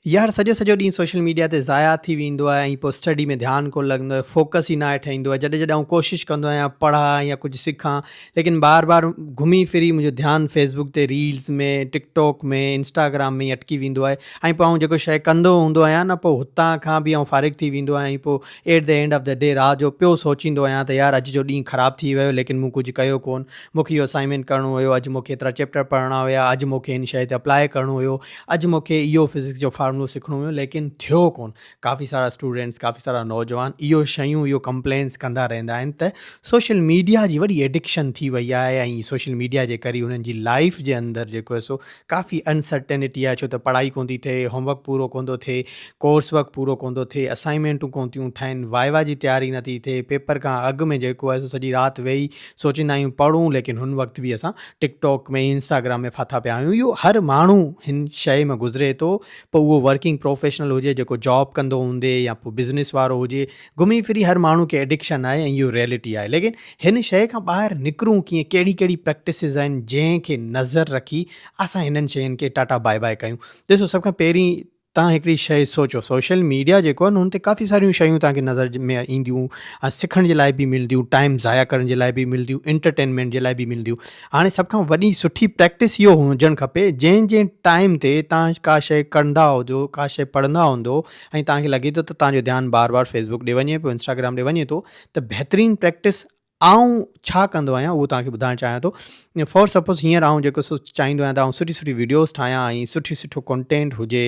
يار سڄو سڄو ڏينهن سوشل ميڊيا تي ضايع ٿي ويندو آهي ۽ پوء اسٽڊي ۾ ڌيان ڪونه لڳندو آهي فوڪس ئي ناهي ٺهيندو آهي جڏهن جڏهن آئون ڪوشش ڪندو آهيان پڙهان يا ڪجهه سکان ليڪن بار بار گهمي ڦري منهنجو ڌيان فيسبوڪ تي ريلز ۾ ٽڪ ٽاڪ ۾ انسٽاگرام ۾ ئي اٽڪي ويندو آهي ۽ پوء آئون جيڪو شيء ڪندو هوندو آهيان نه پوء هتان کان به آئون فارغ ٿي ويندو آهيان ۽ پوء at the end of the day رات جو پيو سوچيندو آهيان ته يار اڄ جو ڏينهن خراب ٿي ويو ليڪن مون ڪجهه ڪيو ڪونه مون کي اهو اسائنمينٽ ڪرڻو هيو، اڄ مون کي ايترا چيپٽر پڙهڻا هيا، اڄ مون کي هن شيء تي اپلاء ڪرڻو هيو، اڄ مون کي اهو فزڪس جو فارمولو سکڻو هيو ليڪن ٿيو ڪونه. ڪافي سارا اسٽوڊنٽس، ڪافي سارا نوجوان اهو شيون، اهو ڪمپلينس ڪندا رهندا آهن ته سوشل ميڊيا جي وڏي ايڊڪشن ٿي وئي آهي ۽ سوشل ميڊيا جي ڪري انهن جي لائيف جي اندر جيڪو آهي سو ڪافي انسرٽينٽي آهي ڇو ته پڙهائي ڪونه ٿي ٿئي، هوم ورڪ پورو ڪونه ٿو ٿئي، ڪورس ورڪ پورو ڪونه ٿو ٿئي، اسائنمينٽون ڪونه ٿيون ٺهن، وائيوا جي تياري نه ٿي ٿئي، پيپر کان اڳ ۾ جيڪو آهي سو سڄي رات ويهي سوچيندا آهيون پڙهون ليڪن هن وقت به اسان ٽڪ ٽاڪ ۾ انسٽاگرام ۾ ڦاٿا پيا آهيون اهو هر ماڻهو هن شيء مان گذري ٿو پوء اهو ورڪنگ پروفيشنل هجي جيڪو جاب ڪندو هوندي يا پوء بزنس وارو هجي گهمي ڦري هر ماڻهو کي ايڊڪشن آهي ۽ اهو ريئلٽي آهي ليڪن هن شيء کان ٻاهر نڪرون ڪيئن ڪهڙي ڪهڙي پريڪٽسز آهن جنهن کي نظر رکي اسان هنن شين کي ٽاٽا باء باء ڪيون ڏسو سڀ کان پهرين تان هڪڙي شيء سوچو سوشل ميڊيا جيڪو آهي نه ان تي ڪافي ساريون شيون توهان کي نظر ۾ اينديون ۽ سکڻ جي لاء به ملنديون ٽائيم ضايع ڪرڻ جي لاء به ملنديون انٽرٽينمينٽ جي لاء به ملنديون هاڻي سڀ کان وڏي سٺي پريڪٽس اهو هجڻ کپي جنهن جنهن ٽائيم تي توهان ڪا شيء ڪندا هجو ڪا شيء پڙهندا هوندو ۽ توهان کي لڳي ٿو ته توهان جو ڌيان بار بار فيسبوڪ ڏي وڃي پيو انسٽاگرام ڏي وڃي ٿو ته بهترين پريڪٽس آئون ڇا ڪندو آهيان اهو توهان کي ٻڌائڻ چاهيان ٿو فار سپوز هينئر آئون جيڪو سو چاهيندو آهيان ته آئون سٺي سٺي ويڊيوز ٺاهيان ۽ سٺي سٺو ڪنٽينٽ هجي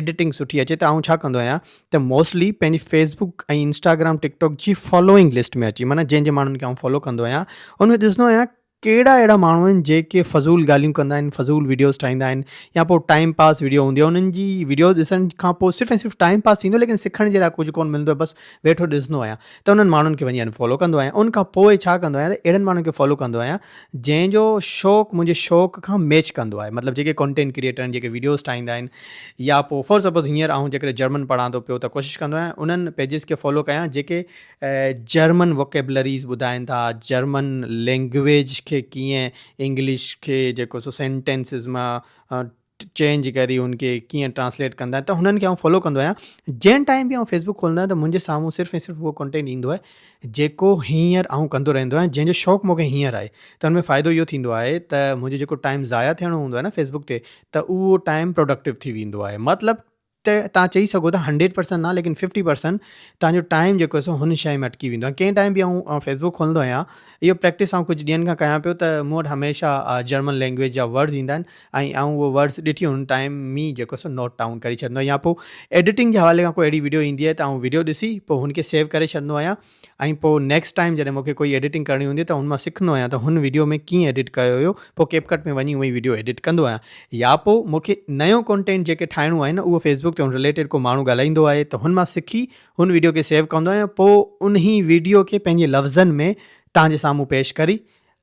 ايڊيٽنگ سٺي اچي ته آئون ڇا ڪندو آهيان ته موسٽلي پنهنجي فيسبوڪ ۽ انسٽاگرام ٽڪ ٽاڪ جي فالوئنگ لسٽ ۾ اچي معنيٰ جنهن جنهن ماڻهن کي آئون فالو ڪندو آهيان ان ۾ ڏسندو آهيان ڪهڙا اهڙا ماڻهو آهن جيڪي فضول ڳالهيون ڪندا آهن فضول ويڊيوز ٺاهيندا آهن يا پوء ٽائيم پاس ويڊيو هوندي آهي انهن جي ويڊيوز ڏسڻ کان پوء صرف ۽ صرف ٽائيم پاس ٿيندو ليڪن سکڻ جي لاء ڪجهه ڪونه ملندو آهي بس ويٺو ڏسندو آهيان ته انهن ماڻهن کي وڃي ان فالو ڪندو آهيان ان کان پوء ڇا ڪندو آهيان ته اهڙن ماڻهن کي فالو ڪندو آهيان جنهن جو شوق منهنجي شوق کان ميچ ڪندو آهي مطلب جيڪي ڪنٽينٽ ڪريئيٽر آهن جيڪي ويڊيوز ٺاهيندا آهن يا پوء فار سپوز هينئر آئون جيڪڏهن جرمن پڙهان ٿو پيو ته ڪوشش ڪندو آهيان انهن پيجز کي فالو ڪيان جيڪي جرمن ووڪيبلريز ٻڌائين ٿا جرمن لينگويج کي ڪيئن انگلش کي جيڪو سو سينٽينسز مان چينج ڪري ان کي ڪيئن ٽرانسليٽ ڪندا آهن ته هنن کي آئون فالو ڪندو آهيان جنهن ٽائيم به آئون فيسبوڪ کولندو آهيان ته منهنجي سامهون صرف ۽ صرف اهو ڪنٽينٽ ايندو آهي جيڪو هينئر آئون ڪندو رهندو آهيان جنهن جو شوق مونکي هينئر آهي ته ان ۾ فائدو اهو ٿيندو آهي ته منهنجو جيڪو ٽائيم ضايع ٿيڻو هوندو آهي نه فيسبوڪ تي ته اهو ٽائيم پروڊڪٽو ٿي ويندو آهي مطلب ته تان چئي سگهو ٿا هنڊريڊ پرسنٽ نه ليڪن ففٽي پرسنٽ تان جو ٽائيم جيڪو سو هن شيء ۾ اٽڪي ويندو آهي ڪنهن ٽائيم به آئون فيسبوڪ کولندو آهيان اهو پريڪٽس آئون ڪجهه ڏينهن کان ڪيان پيو ته مون وٽ هميشه جرمن لينگويج جا ورڊز ايندا آهن ۽ آئون اهو ورڊز ڏٺي هن ٽائيم ۾ جيڪو سو نوٽ ڊائون ڪري ڇڏندو آهيان يا پوء ايڊيٽنگ جي حوالي کان ڪو اهڙي ويڊيو ايندي آهي ته آئون ويڊيو ڏسي پوء هن کي سيو ڪري ڇڏندو آهيان ۽ پوء نيڪسٽ ٽائيم جڏهن مونکي ڪوئي ايڊيٽنگ ڪرڻي هوندي ته ان مان سکندو آهيان ته هن ويڊيو ۾ ڪيئن ايڊٽ ڪيو هيو پوء ڪيپ ڪٽ ۾ وڃي اهو ئي ويڊيو ايڊٽ ڪندو آهيان يا پوء مونکي نيو ڪنٽينٽ جيڪي ٺاهڻو آهي نه اهو فيسبوڪ تي ان رليٽيڊ ڪو ماڻهو ڳالهائيندو آهي ته هن مان سکي هن ويڊيو کي سيو ڪندو آهيان پوء انهي ويڊيو کي پنهنجي لفظن ۾ توهان جي سامهون پيش ڪري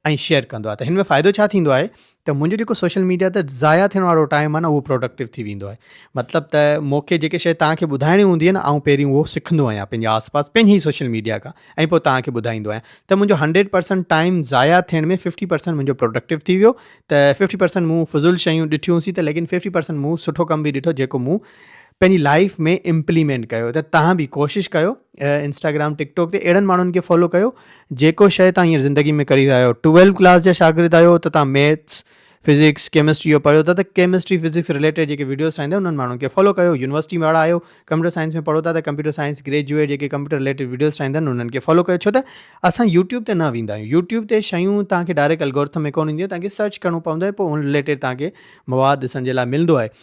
۽ شيئر ڪندو آهي ته هن ۾ فائدو ڇا ٿيندو آهي ته منهنجو جيڪو سوشل ميڊيا تي ضايع ٿيڻ وارو ٽائيم آهي نه اهو پروڊڪٽو ٿي ويندو آهي مطلب ته مون کي جيڪي شيء توهان کي ٻڌائڻي هوندي آهي نه آئون پهرين اهو سکندو آهيان پنهنجي آس پاس پنهنجي ئي سوشل ميڊيا کان ۽ پوء توهان کي ٻڌائيندو آهيان ته منهنجو هنڊريڊ پرسنٽ ٽائيم ضايع ٿيڻ ۾ ففٽي پرسنٽ منهنجو پروڊڪٽو ٿي ويو ته ففٽي پرسنٽ مون فضول شيون ڏٺيون سي ته ليڪن ففٽي پرسنٽ مون سٺو ڪم به ڏٺو جيڪو مون پنهنجي لائيف ۾ امپليمينٽ ڪيو ته توهان به ڪوشش ڪيو انسٽاگرام ٽڪ ٽاڪ تي اهڙن ماڻهن کي فالو ڪيو جيڪو شيء توهان هينئر زندگي ۾ ڪري رهيا آهيو ٽويلو ڪلاس جا شاگرد آهيو ته توهان ميٿس فزڪس ڪيمسٽري جو پڙهيو ٿا ته ڪيمسٽري فزڪس رليٽيڊ جيڪي ويڊيوز ٺاهيندا آهن انهن ماڻهن کي فالو ڪيو يونيورسٽي وارا آهيو ڪمپيوٽر سائنس ۾ پڙهو ٿا ته ڪمپيوٽر سائنس گريجوئيٽ جيڪي ڪمپيوٽر رليٽيڊ ويڊيوز ٺاهيندا آهن انهن کي فالو ڪيو ڇو ته اسان يوٽيوب تي نه ويندا آهيون يوٽيوب تي شيون توهان کي ڊائريڪٽ الگورٿم ۾ ڪونه اينديون توهان کي سرچ ڪرڻو پوندو آهي پوء ان رليٽيڊ توهان کي مواد ڏسڻ جي لاء ملندو آهي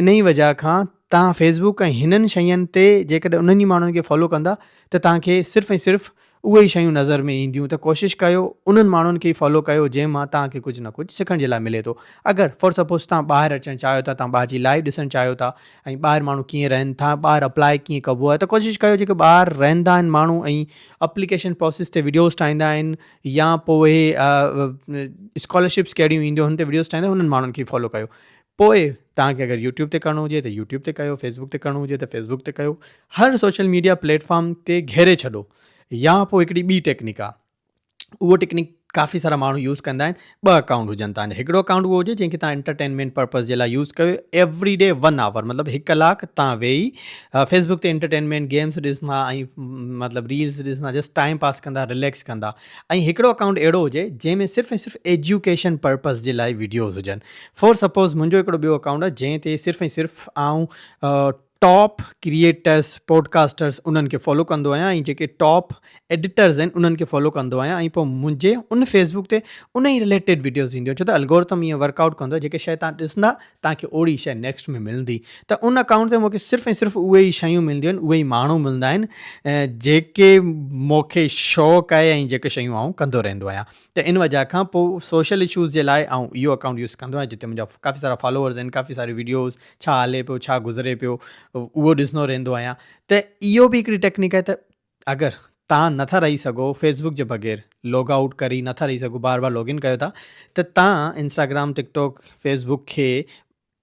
انهي وجهه کان توهان فيسبوڪ ۽ هنن شين تي جيڪڏهن انهن ئي ماڻهن کي فالو ڪندا ته توهان کي صرف ۽ صرف اهي ئي شيون نظر ۾ اينديون ته ڪوشش ڪيو انهن ماڻهن کي ئي فالو ڪيو جنهن مان توهان کي ڪجهه نه ڪجهه سکڻ جي لاء ملي ٿو. اگر فار سپوز توهان ٻاهر اچڻ چاهيو ٿا توهان ٻاهر جي لائيف ڏسڻ چاهيو ٿا ۽ ٻاهر ماڻهو ڪيئن رهن ٿا ٻاهر اپلاء ڪيئن ڪبو آهي ته ڪوشش ڪيو جيڪي ٻاهر رهندا آهن ماڻهو ۽ اپليڪيشن پروسيس تي وڊيوز ٺاهيندا آهن يا پوء اسڪالرشپس ڪهڙيون اينديون هن تي وڊيوز ٺاهيندا آهن انهن ماڻهن کي فالو ڪيو پوء توهان کي اگر يوٽيوب تي ڪرڻو هجي ته يوٽيوب تي ڪيو فيسبوڪ تي ڪرڻو هجي ته فيسبوڪ تي ڪيو هر سوشل ميڊيا پليٽ فارم تي گهيري ڇڏو يا پوء هڪڙي ٻي ٽيڪنيڪ آ اهو ٽيڪنيڪ ڪافي سارا ماڻهو يوز ڪندا آهن. ٻه اڪائونٽ هجن توهان جا، هڪڙو اڪائونٽ اهو هجي جنهن کي توهان انٽرٽينمينٽ پرپز جي لاء يوز ڪيو ايوري ڊي ون آور مطلب هڪ ڪلاڪ توهان ويهي فيسبوڪ تي انٽرٽينمينٽ گيمز ڏسندا ۽ مطلب ريلز ڏسندا جسٽ ٽائيم پاس ڪندا رليڪس ڪندا ۽ هڪڙو اڪائونٽ اهڙو هجي جنهن ۾ صرف ۽ صرف ايجوڪيشن پرپز جي لاء ويڊيوز هجن. فور سپوز منهنجو هڪڙو ٻيو اڪائونٽ آهي جنهن تي صرف ۽ صرف آئون ٽاپ ڪريئيٽرس پوڊڪاسٽرس انهن کي فالو ڪندو آهيان ۽ جيڪي ٽاپ ايڊيٽرز آهن انهن کي فالو ڪندو آهيان ۽ پوء منهنجي ان فيسبوڪ تي ان ئي رليٽيڊ ويڊيوز اينديون آهن ڇو ته الگورٿم ائين ورڪ آئوٽ ڪندو آهي جيڪي شيء تان ڏسندا تان کي اوڙي شيء نيڪسٽ ۾ ملندي ته ان اڪائونٽ تي مونکي صرف ۽ صرف اهي ئي شيون ملنديون آهن اهي ئي ماڻهو ملندا آهن جيڪي مونکي شوق آهي ۽ جيڪي شيون آئون ڪندو رهندو آهيان ته ان وجه کان پوء سوشل اشوز جي لاء آئون اهو اڪائونٽ يوز ڪندو آهيان جتي منهنجا ڪافي سارا فالوورز آهن ڪافي ساري ويڊيوز ڇا هلي پيو ڇا گذري پيو اهو ڏسندو رهندو آهيان ته اهو به هڪڙي ٽيڪنيڪ آهي ته اگر تان نٿا رهي سگهو فيسبوڪ جي بغير لاگ آئوٽ ڪري نٿا رهي سگهو بار بار لاگ ان ڪيو ٿا ته تان انسٽاگرام ٽڪ ٽاڪ فيسبوڪ کي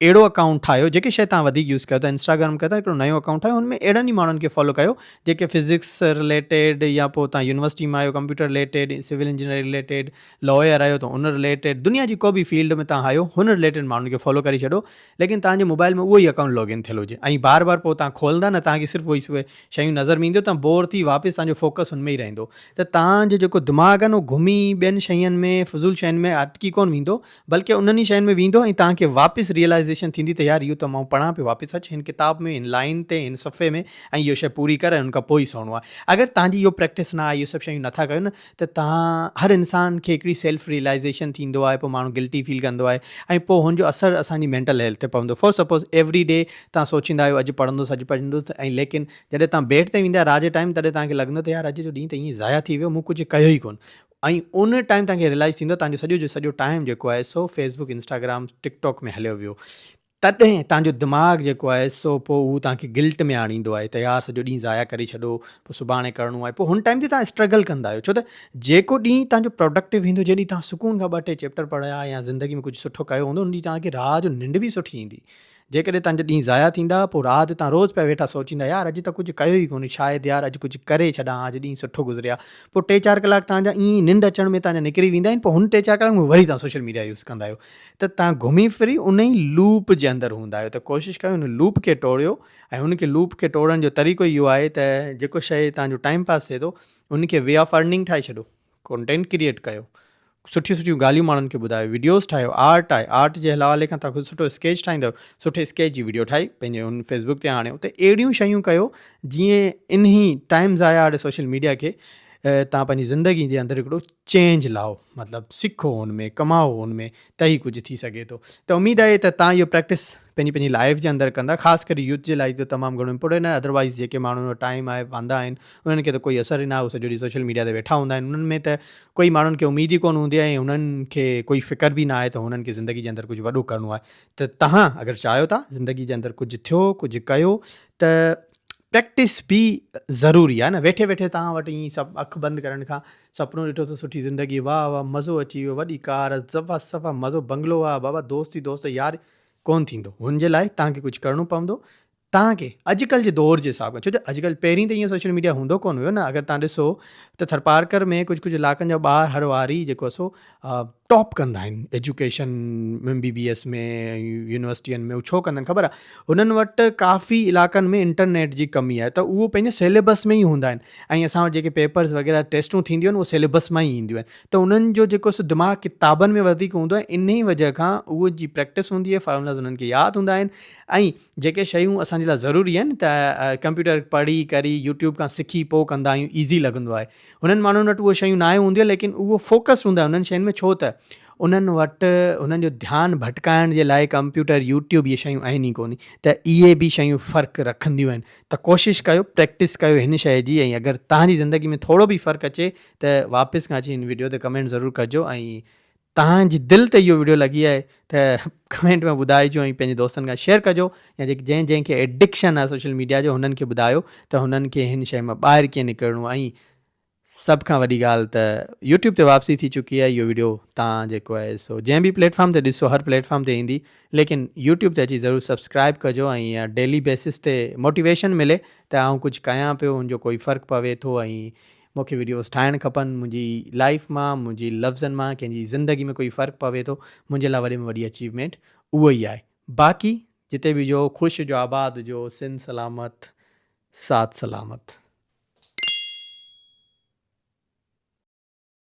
اهڙو اڪائونٽ ٺاهيو جيڪي شيء تان وڌيڪ يوز ڪيو ٿا انسٽاگرام ڪيو ٿا هڪڙو نيو اڪائونٽ ٺاهيو ان ۾ اهڙن ئي ماڻهن کي فالو ڪيو جيڪي فزڪس رليٽيڊ يا پوء تان يونيورسٽي مان آهيو computer related civil engineering related lawyer آهيو ته ان رليٽيڊ دنيا جي ڪو به فيلڊ ۾ تان آهيو هن رليٽيڊ ماڻهن کي فالو ڪري ڇڏو ليڪن توهان جي موبائل ۾ اهو ئي اڪائونٽ لاگ ان ٿيل هجي ۽ بار بار پوء توهان کولندا نه توهان کي صرف اهي اهي شيون نظر ۾ اينديون توهان بور ٿي واپس توهان جو فوڪس ان ۾ ئي رهندو ته توهان جو جيڪو دماغ آهي نه اهو گهمي ٻين شين ۾ فضول شين ۾ اٽڪي ڪونه ويندو بلڪه انهن ئي شين ۾ ويندو ۽ توهان کي واپس ريئلائزيشن ٿيندي ته يار اهو ته مان پڙهان پيو واپس اچ هن ڪتاب ۾ هن لائن تي هن صفحي ۾ ۽ اهو شي پوري ڪر ۽ ان کان پوء ئي سهڻو آهي اگر توهان جي اهو پريڪٽس نه آهي اهو سڀ شيون نٿا ڪيو نه ته تان هر انسان کي هڪڙي سيلف ريئلائيزيشن ٿيندو آهي پوء ماڻهو گلٽي فيل ڪندو آهي ۽ پوء هن جو اثر اسان جي مينٽل هيلٿ تي پوندو فار سپوز ايوري ڊي تان سوچيندا آهيو اڄ پڙهندس اڄ پڙهندس ۽ ليڪن جڏهن تان بيڊ تي ويندا رات جي ٽائيم تڏهن تان کي لڳندو ته يار اڄ جو ڏينهن ته ائين ضايع ٿي ويو مون ڪجهه ڪيو ئي ڪونه ۽ ان ٽائيم تان کي ريئلائيز ٿيندو تان جو سڄو جو سڄو ٽائيم جيڪو آهي سو فيسبوڪ انسٽاگرام ٽڪ ٽاڪ ۾ هليو ويو تڏهن توهان جو دماغ جيڪو آهي سو پوء هو توهان کي گلٽ ۾ آڻيندو آهي ته يار سڄو ڏينهن ضايع ڪري ڇڏو پوء سڀاڻي ڪرڻو آهي پوء هن ٽائيم تي توهان اسٽرگل ڪندا آهيو ڇو ته جيڪو ڏينهن توهان جو پروڊڪٽو ويندو جنهن ڏينهن توهان سڪون کان ٻه ٽي چيپٽر پڙهيا يا زندگي ۾ ڪجهه سٺو ڪيو هوندو ان ڏينهن توهان کي رات جو ننڊ به سٺي ايندي جيڪڏهن توهان جا ڏينهن ضايع ٿيندا پوء رات جو توهان روز پيا ويٺا سوچيندا يار اڄ ته ڪجهه ڪيو ئي ڪونهي شايد يار اڄ ڪجهه ڪري ڇڏان ها اڄ ڏينهن سٺو گذري ها پوء ٽي چار ڪلاڪ توهان جا ائين ئي ننڊ اچڻ ۾ توهان جا نڪري ويندا آهن پوء هن ٽي چار ڪلاڪ ۾ وري توهان سوشل ميڊيا يوز ڪندا آهيو ته توهان گهمي ڦري ان ئي لوپ جي اندر هوندا آهيو ته ڪوشش ڪيو ان لوپ کي ٽوڙيو ۽ ان کي لوپ کي ٽوڙڻ جو طريقو اهو آهي ته جيڪو شيء توهان جو ٽائيم پاس ٿئي ٿو ان کي وي آف ارننگ ٺاهي ڇڏو ڪونٽينٽ ڪريئيٽ ڪيو سٺيون سٺيون ڳالهيون ماڻهن کي ٻڌايو ويڊيوز ٺاهيو آرٽ آهي آرٽ جي حوالي کان توهان سٺو اسڪيچ ٺاهيندا آهيو سٺي اسڪيچ جي ويڊيو ٺاهي پنهنجي ان فيسبوڪ تي آڻيو ته اهڙيون شيون ڪيو جيئن انهي ٽائيم ضايع آهي سوشل ميڊيا کي توهان پنهنجي زندگي جي اندر هڪڙو چينج لاهو مطلب سکو ان ۾ ڪمائو ان ۾ ته ئي ڪجهه ٿي سگهي ٿو ته اميد آهي ته توهان اهو پريڪٽس پنهنجي پنهنجي لائف جي اندر ڪندا خاص ڪري يوٿ جي لاء ته تمام گهڻو امپورٽنٽ آهي ادروائز جيڪي ماڻهن وٽ ٽائيم آهي واندا آهن انهن کي ته ڪوئي اثر ئي نه آهي هو سڄو ڏينهن سوشل ميڊيا تي ويٺا هوندا آهن انهن ۾ ته ڪوئي ماڻهن کي اميد ئي ڪونه هوندي آهي ۽ انهن کي ڪوئي فڪر به نه آهي ته هنن کي زندگي جي اندر ڪجهه وڏو ڪرڻو آهي ته توهان اگر چاهيو ٿا زندگي جي اندر ڪجهه ٿيو ڪجهه ڪيو ته پريڪٽس به ضروري آهي نه ويٺي ويٺي توهان وٽ ائين سڀ اک بند ڪرڻ کان سپنو ڏٺو ته سٺي زندگي واهه واهه مزو اچي ويو وڏي ڪار صفا صفا مزو بنگلو آ بابا دوست ئي دوست يار ڪون ٿيندو هن جي لاء توهان کي ڪجهه ڪرڻو پوندو توهان کي اڄڪلهه جي دور جي حساب کان ڇو جو اڄڪلهه پهرين ته ائين سوشل ميڊيا هوندو ڪون هيو نه اگر توهان ڏسو ته ٿرپارڪر ۾ ڪجهه ڪجهه علائقن جا ٻار هر واري جيڪو سو ٽاپ ڪندا آهن education M B B S ۾ يونيورسٽين ۾ هو ڇو ڪندا آهن خبر آهي هنن وٽ ڪافي علائقن ۾ انٽرنيٽ جي ڪمي آهي ته اهو پنهنجي سيليبس ۾ ئي هوندا آهن ۽ اسان وٽ جيڪي پيپرز وغيره ٽيسٽون ٿينديون آهن اهو سيليبس مان ئي اينديون آهن ته انهن جو جيڪو سو دماغ ڪتابن ۾ وڌيڪ هوندو آهي انهي وجه کان اهو جي پريڪٽس هوندي آهي فارمولاز انهن کي ياد هوندا آهن ۽ جيڪي شيون اسان جي لاء ضروري آهن ته ڪمپيوٽر پڙهي ڪري يوٽيوب کان سکي پوء ڪندا آهيون ايزي لڳندو آهي هنن ماڻهن وٽ اهي شيون ناهي هونديون ليڪن اهو فوڪس هوندا آهن انهن شين ۾ ڇو ته انهن وٽ انهن جو ڌيان ڀٽڪائڻ جي لاء ڪمپيوٽر يوٽيوب اهي شيون آهن ئي ڪونهي ته اهي به شيون فرق رکنديون آهن ته ڪوشش ڪيو پريڪٽس ڪيو هن شيء جي ۽ اگر توهان جي زندگي ۾ ٿورو به فرق اچي ته واپس کان اچي هن ويڊيو تي ڪمينٽ ضرور ڪجو ۽ توهان جي دل تي اهو وڊيو لڳي آهي ته ڪمينٽ ۾ ٻڌائجو ۽ پنهنجي دوستن کان شيئر ڪجو يا جيڪي جنهن جنهن کي ايڊڪشن آهي سوشل ميڊيا جو هنن کي ٻڌايو ته هنن کي هن شيء مان ٻاهر ڪيئن نڪرڻو آهي ۽ سڀ کان وڏي ڳالهه ته يوٽيوب تي واپسي ٿي چڪي آهي اهو وڊيو تان جيڪو آهي سو جنهن به پليٽ فارم تي ڏسو هر پليٽ فارم تي ايندي ليڪن يوٽيوب تي اچي ضرور سبسڪرائب ڪجو ۽ ڊيلي بيسس تي موٽيويشن ملي ته آئون ڪجهه ڪيان پيو ان جو ڪوئي فرق پوي ٿو ۽ مون کي وڊيوز ٺاهڻ کپن منهنجي لائف مان منهنجي لفظن مان ڪنهن جي زندگي ۾ ڪوئي فرق پوي ٿو منهنجي لاء وڏي ۾ وڏي اچيومينٽ اهو ئي آهي. باقي جتي به هجو خوش هجو آباد هجو سنڌ سلامت ساٿ سلامت.